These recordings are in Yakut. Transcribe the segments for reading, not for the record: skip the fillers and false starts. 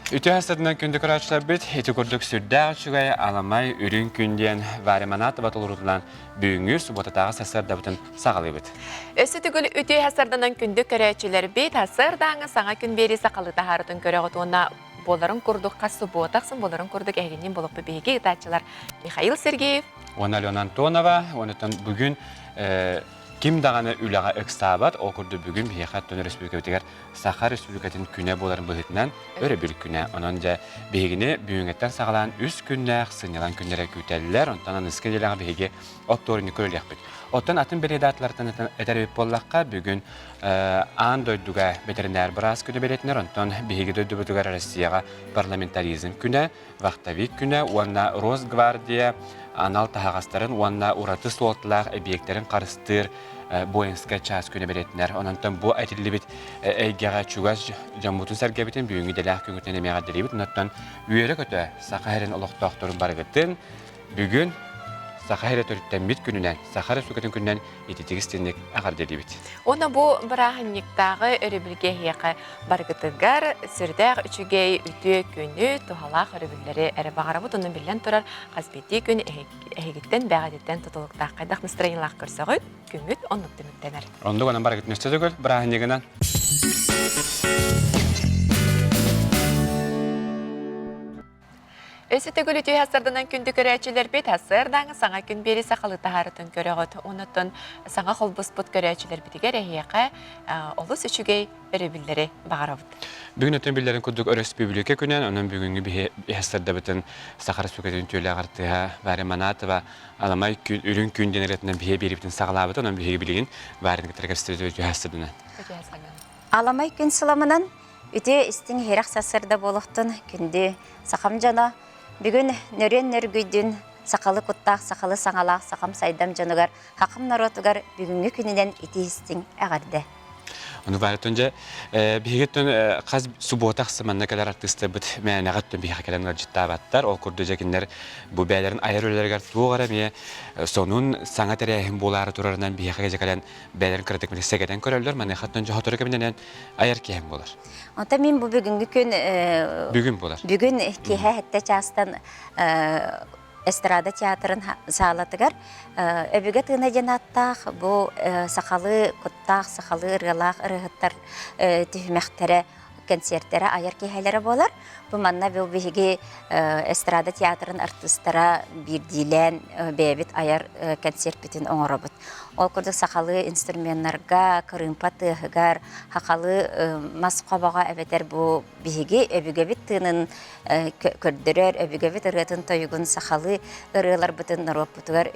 Үтүө сытынан күндү көрөөччүлэрбит, ити курдук сүрдээх үчүгэй аламай үрүҥ күн диэн Варя Манатова толоруутунан бүгүҥҥү субуотатааҕы сарсыардабытын саҕалыыбыт. Өссө төгүл үтүө сарданан күндү көрөөччүлэрбит, сарсыардааҥы саҥа күн биэрии сахалыы таһаарытын көрөҕүт уонна буоларын курдук хас субуота ахсын буоларын курдук эһигинниин болоппу биһиги ыытааччылар Михаил Сергеев уонна Алена Антонова уонна бүгүн ким даҕаны үлэҕэ ыксаабат, ол курдук бүгүн биһиэхэ оттон өрөспүүбүлүкэбитигэр Саха Республикатын күнэ буоларын быһыытынан өрөбүл күнэ. Онон дьэ биһигини бүгүҥҥэттэн саҕалаан үс күннээх сынньалаҥ күннэрэ күүтэллэр. Онтон аныгыскы нэдиэлэҕэ биһиги оптуорунньукка үлэлиэхпит. Оттон атын бэлиэдаатылартан этэр эбит буоллахха, бүгүн аан дойдуга бэтэринээр быраас күнэ бэлиэтэнэр. Онтон биһиги дойдубутугар Россияҕа парламентаризм күнэ, вахтовик күнэ уонна Росгвардия анал таһаҕастарын уонна ураты суолталаах эбийиэктэрин харыстыыр воинскай чаас күнэ бэлиэтэнэр. Онон бу этиллибит эйгэҕэ чугас дьоммутун-сэргэбитин бүгүҥҥү идэлээх күҥҥүтүнэн эмиэ эҕэрдэлиибит. Онон үөрэ-көтө Саха сирин олохтоохторун барыгытын бүгүн Саха сирэ төрүттэммит күнүнэн, Саха Республикатын күнүнэн ититик истинник эҕэрдэлиибит. Уонна бу бырааһынньыктааҕы өрөбүлгэ эһиэхэ барыгытыгар сүрдээх үчүгэй үтүө күнү, туһалаах өрөбүллэри эрэ баҕарабыт. Онон биллэн турар, хас биирдии күн эһигиттэн бэҕэтиттэн тутулуктаах хайдах настроениелаах көрсөҕүт, күҥҥүт оннук түмүктэнэр. Оннук онон барыгытын өссө төгүл бырааһынньыгынан. Өссө төгүл үтүө сарданан күндү көрөөччүлэрбит сарсыардааҥы саҥа күн биэри сахалыы таһаарытын көрөҕүт. Онуттан саҥа холбоспут көрөөччүлэрбитигэр эһиэхэ олус үчүгэй өрөбүллэри баҕарабыт. Бүгүн өтөн биллэрин курдук өрөспүүбүлүкэ күнэн, онон бүгүҥҥү биһи сырдабытын Саха Республикатын үтүөлээх артыыһа Варя Манатова Аламай күн, үрүҥ күн диэн ырыатынан биһиги биэрибитин саҕалаабыт, онон биһиги билигин Варяны кытары кэпсэтэ үтүө сырдынан. Аламай күн сыламынан үтүө истиҥ иһирэх сарсыарда буолуохтун күндү сахам дьоно бүгүн нөрүөн нөргүйдүн сахалы куттаах сахалы саҥалаах сахам сайдам дьонугар хахам норуотугар бүгүҥҥү күнүнэн итии истиҥ эҕэрдэ. Ону баартын дьэ биһигиттэн хас субуота ахсын манна кэлэр артыыстарбыт мээнэҕэ өттүн биһиэхэ кэлэн ыалдьыттаабаттар. Ол курдук дьэ кинилэр бу бэйэлэрин айар үлэлэригэр туох эрэ эмиэ сонун саҥа тэрээһин буолаары турарынан биһиэхэ дьэ кэлэн бэйэлэрин кыратык сэгэтэн көрөллөр. Маныаха дьэ сотору кэминэн айар киэһэм буолар. Онтон мин бу бүгүҥҥү күн Бүгүн буолар. Бүгүн киэһэ сэттэ чаастан эстрада театрын саалатыгар Өбүгэ тыына диэн ааттаах бу сахалыы куттаах, сахалыы ырыалаах ырыаһыттар түһүмэхтэрэ кэнсиэртэрэ айар киэһэлэрэ буолар. Бу манна бу биһиги эстрада театрын артыыстара биирдиилээн бэйэбит айар кэнсиэрпитин оҥоробут. Ол курдук сахалыы инструменнарга, кырыымпа тыаһыгар, сахалыы мас хобоҕо эбэтэр бу биһиги өбүгэбит тыынын көрдөрөр, өбүгэбит ырыатын-тойугун сахалыы ырыаларбытын норуоппутугар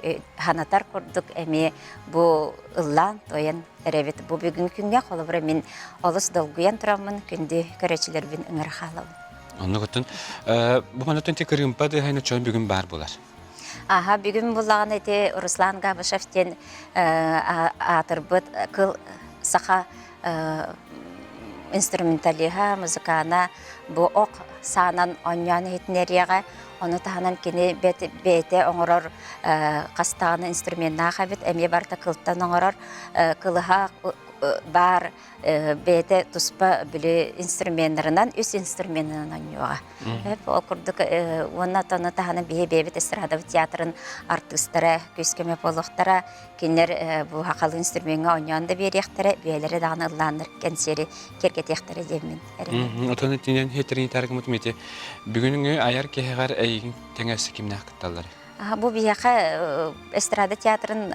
санатар курдук эмиэ бу ыллаан-туойан эрэбит. Бу бүгүҥҥү күҥҥэ холобура мин олус долгуйан тураммын күндү көрөөччүлэрбин ыҥыра хаалабын. Оннук оттон бу манна ти кырыымпа дыһайна чон бүгүн баар буолар. Аха бүгүн буллаҕына ити Руслан Габышев диэн аатырбыт кыл саха инструменталиһа, музыкана бу ох саанан оонньоон иһитиннэриэҕэ. Ону таһынан кини бэйэтэ оҥорор хас даҕаны инструменнаах эбит, эмиэ барыта кылтан оҥорор кылыһах баар бэйэтэ туспа били инструменнарынан үс инструменынан оонньуоҕа. Ол курдук уонна ону таһынан биһи бэйэбит эстрадабыт театрын артыыстара күүс-көмө буолуохтара. Кинилэр бу сахалыы инструмеҥҥа оонньоон да биэриэхтэрэ, бэйэлэрэ даҕаны ыллааннар кэнсиэри киэргэтиэхтэрэ диэммин эрэнэбин. Отон итинэн хиэтэрин ити бүгүҥҥү айар киһиҕэр эйигин тэҥэсси кимнээх кытталлар? Бу биһиэхэ эстрада театрын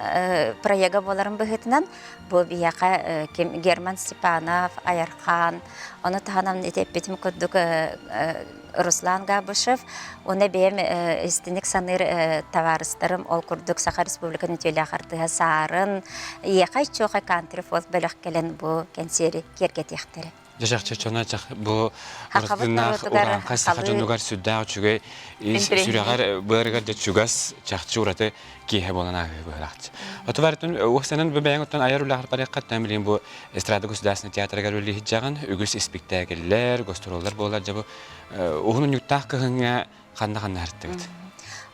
проега буоларын быһыытынан бу биһиэхэ ким Герман Степанов, Айархан, ону таһынан ити эппитим курдук Руслан Габышев уонна бэйэм истиник саныыр табаарыстарым ол курдук Саха Республикатын үтүөлээх артыыһа Саарын, Иэхэй Чуохай кантри фолк бөлөх кэлэн бу кэнсиэри киэргэтиэхтэрэ. Дьэ чона бу ырытыннаах урааҥхай саха дьонугар сүрдээх үчүгэй сүрэҕэр быарыгар дьэ чугас чахчы ураты киэһэ буолан ааһыы быһыылаах. Отубарытын уохсанан бу бэйэҥ оттон айар үлэҕэр барыахха оттон билигин бу эстрада государственный театрыгар үлэлиһиджаҕын үгүс испиктээкиллэр, гастроллар буолар дьэ бу уһун унньуктаах кыһыҥҥа ханна-ханна сырыттыгыт?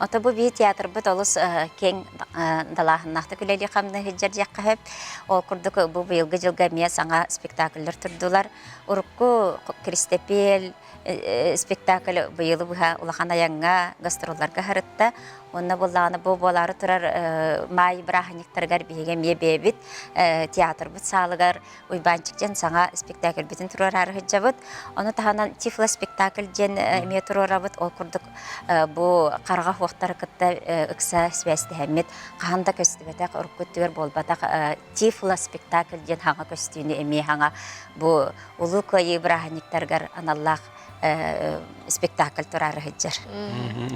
Ото бу бии театрбыт олус киэҥ далааһыннаахтык үлэлии-хамныы сылдьар диэххэ сөп. Ол курдук бу быйылгы дьылга эмиэ саҥа спектакльлар турдулар. Урукку Кристопиэл спектакль быйылы быһа улахан айаҥҥа, гастролларга сырытта. Уонна буоллаҕына бу буолаары турар маай бырааһынньыктарыгар биһиги эмиэ бэйэбит театрбыт саалыгар Уйбаанчык диэн саҥа спектакльбытын туруораары сылдьабыт. Ону таһынан Тифло спектакль диэн эмиэ туруорабыт. Ол курдук бу хараҕа суохтары кытта ыкса сибээстэһэммит хаһан да көстүбэтэх, урукку өттүгэр буолбатах Тифло спектакль диэн хаҥа көстүүнү эмиэ хаҥа бу Улуу Кыайыы бырааһынньыктарыгар аналлаах спектакль тураары сылдьар.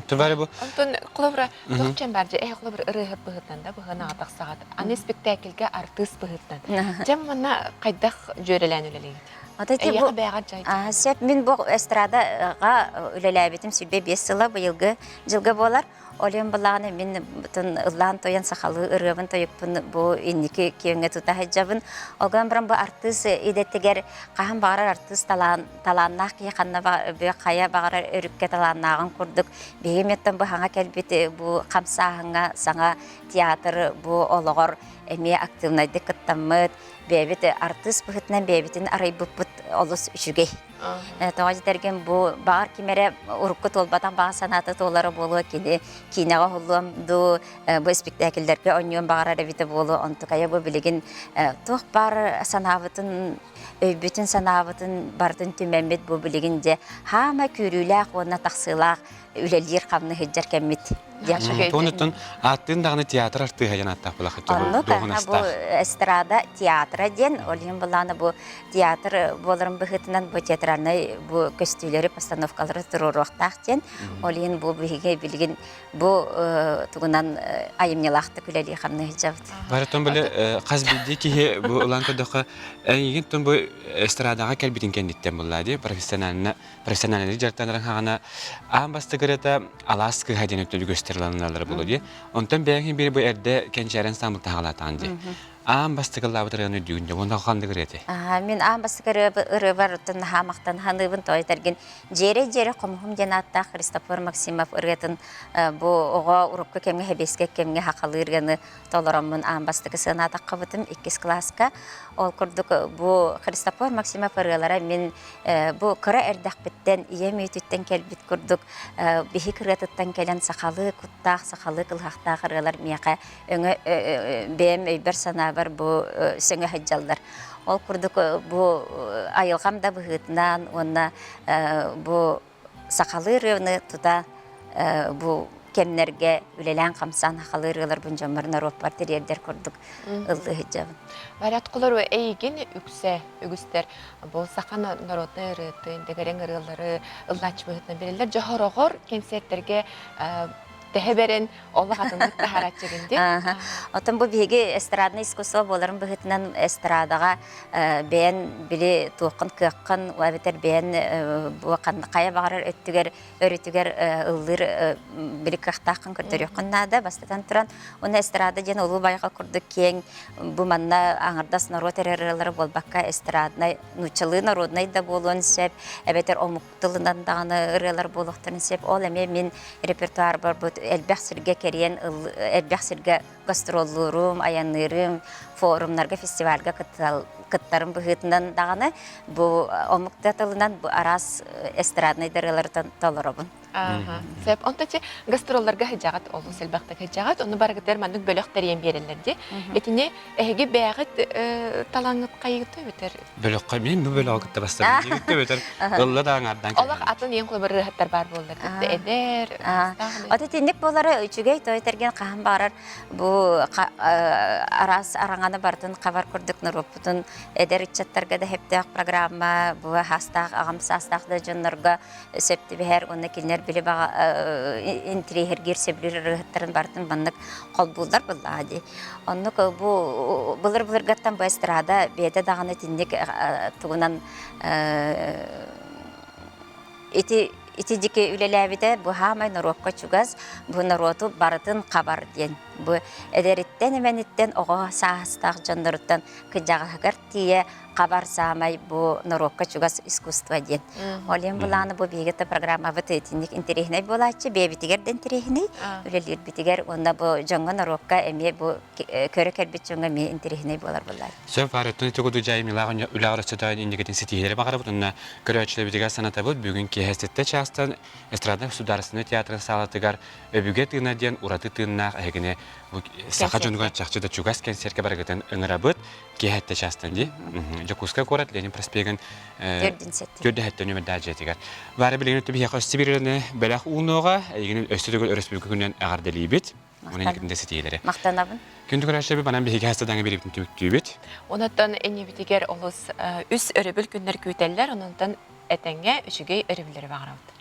Тубары бу. Онтон холобура туох чэн бар дьэ эһэ холобура ырыаһыт быһыытынан да быһынаҕа тахсаҕат. Аны спектакльга артыыс быһыытынан. Дьэ манна хайдах дьүөрэлээн үлэлиигит? Эйиэхэ бэйэҕэр дьайдым. Сөп мин бу эстрадаҕа үлэлээбитим 25 сыла быйылгы дьылга буолар. Олен былааны мин бутун ыллаан тойон сахалыы ырыабын тойукпун бу инники киэҥҥэ тута сылдьабын. Огон баран бу артыыс идэтигэр хаһан баҕарар артыыс талаан, талааннаах киһи ханна хайа баҕарар өрүккэ талааннааҕын курдук биһиги меттэн бу хаҥа кэлбит бу хамсааһыҥҥа саҥа театр бу олоҕор эмиэ активнайдык кыттаммыт бэйэбит артыыс быһыытынан бэйэбитин арыйбыппыт олус үчүгэй. Тоҕо дьэтэргин бу баҕар ким эрэ урукку туолбатах баҕа санаата туолара буолуо кини киинэҕэ уһуллуом дуу бу испиктээкиллэргэ оонньуон баҕарар эбитэ буолуо онтукайа бу билигин туох баар санаабытын өйбүтүн санаабытын барытын түмэммит бу билигин дьэ хаама күүрүүлээх уонна тахсыылаах үлэлиир хамны сылдьар кэммит Туонуттан ааттыын даҕаны театр артыыһа диэн ааттаах буолахыт Оннук, бу эстрада театра диэн, ол иһин былаана бу театр буоларын быһыытынан бу театральнай бу көстүүлэри, постановкалары туруоруохтаах диэн. Ол иһин бу биһиги билигин бу тугунан айымньылаахтык үлэлии хамныы сылдьабыт. Барытын били хас биирдии киһи бу ылан көрдөххө эйигин тон бу эстрадаҕа кэлбитин кэнниттэн буллаа дии профессионально профессиональнай дьарыктанарын хаҕана аан бастакы ырыата алаас кыыһа диэн өттүлү көстөр ыланаллара буолуо дии. Онтон бэйэҥ биир бу эрдэ кэнчээрэн саамыл таһаҕалаатаҕын дии. Аан бастакы ыллаабыт ырыаны өйдүүгүн дии. Уонна ханнык ырыа этэй? Мин аан бастакы ырыабар оттон наһаа махтан ханыыбын тоҕо этэргин Дьиэрэй-дьиэрэ хомуһум диэн ааттаах Христофор Максимов ырыатын бу оҕо урукку кэмҥэ сэбиэскэй кэмҥэ сахалыы ырыаны толороммун аан бастакы сыанаатаххыбытым иккис кылааска. Ол курдук бу Христофор Максимов ырыалара мин бу кыра эрдэхпиттэн ийэм үүтүттэн кэлбит курдук биһик ырыатыттан кэлэн сахалыы куттаах, сахалыы кылыһахтаах ырыалар миэхэ өҥө бэйэм өйбөр-санаабар бу сөҥө сылдьаллар. Ол курдук бу айылҕам да быһыытынан уонна бу сахалыы ырыаны тута бу кэмнэргэ үлэлээн-хамсаан сахалыы ырыаларбын дьоммор норуоппар тириэрдэр курдук ыллыы сылдьабын. Варят Кулару эйигин үксэ үгүстэр бу саха народнай ырыатын, дэгэрэҥ ырыалары ыллааччы быһыытынан билэллэр. Дьоһороҕор кэнсиэртэргэ тэһэ бэрэн олох атыннык таһарааччыгын дии. Оттон бу биһиги эстрадное искусство буоларын быһыытынан эстрадаҕа бэйэн били туоххун кыаххын эбэтэр бэйэн бу хайа баҕарар өттүгэр өрүтүгэр ыллыыр били кыахтааххын көрдөрүөххүн наада бастатан туран уонна эстрада диэн улуу байҕал курдук киэҥ бу манна аҥардас норуот эрэ ырыалара буолбакка эстраднай нууччалыы народнай да буолуон сөп эбэтэр омук тылынан даҕаны ырыалар буолуохтарын сөп. Ол эмиэ мин репертуарбар бу элбэх сиргэ кэрийэн элбэх сиргэ гастроллуурум, айанныырым, форумнарга, фестивальга кыттарым быһыытынан даҕаны бу омук да тылынан бу араас эстраднай да ырыалары толоробун. Сөп. Онто чи гастролларга сылдьаҕыт, олус элбэхтик сылдьаҕыт. Ону барыгытыгар маннык бөлөх тэрийэн биэрэллэр дии. Итини эһиги бэйэҕит талаҥҥыт хайыыта эбэтэр Бөлөххө мин бу бөлөҕү кытта бастабын диэбиккэ эбэтэр ылла да аҥаардаан Олох атын иэн холобур ырыаһыттар баар буоллар кытта эдэр, От итинник буолара үчүгэй той тэрген хаһан баарар бу араас араҥаны барытын хабар курдук норуоппутун эдэр ыччаттарга да хэптөөх программа бу хаастаах аҕам саастаах да дьоннорго сөп түбэһэр уонна кинилэр били баҕа интириэһиргиир сөбүлүүр ырыаһыттарын барытын маннык холбууллар буоллаҕа дии. Оннук бу былыр-былыргаттан бу эстрада бэйэтэ даҕаны итинник тугунан ити ити дьики үлэлээбитэ бу хаамай норуокка чугас, бу норуоту барытын хабар диэн. Бу эдэриттэн эмэниттэн оҕо саастаах дьонноруттан кыдьаҕаһыгар тиийэ. хабар саамай бу норуокка чугас искусство диэн. Ол иһин былааны бу биһиги программабыт итинник интэриэһинэй буолааччы, бэйэбитигэр да интэриэһинэй, үлэлиирбитигэр уонна бу дьоҥҥо норуокка эмиэ бу көрө кэлбит дьоҥҥо эмиэ интэриэһинэй буолар буоллар. Сөп баар өттүн ити курдук дьайымньылаах үлэҕэр өссө да инникитин ситиһиилэри баҕарабыт уонна көрөөччүлэрбитигэр санатабыт. Бүгүн киэһэ сэттэ чаастан эстраднай государственнай театрын саалатыгар Өбүгэ тыына диэн ураты тыыннаах эһигини саха дьонугар чахчы да чугас кэнсиэркэ барыгытын ыҥырабыт. Киэһэ сэттэ чаастан дии. Дьокуускай куорат Ленин проспегын төрдүһэттэн нүмердээх дьиэтигэр. Баара билигин өттө биһиэхэ өссө биир бэлэх уунуоҕа, эйигин өссө төгүл өрөспүүбүлүкэ күнүнэн эҕэрдэлиибит. Онон инникитин да ситиһиилэри. Махтанабын. Күндү көрөөччүлэрбит манан биһиги хаста биэрибитин түмүктүүбүт. Онон иннибитигэр олус үс өрөбүл күннэр күүтэллэр, онон этэҥҥэ үчүгэй өрөбүллэри баҕарабыт.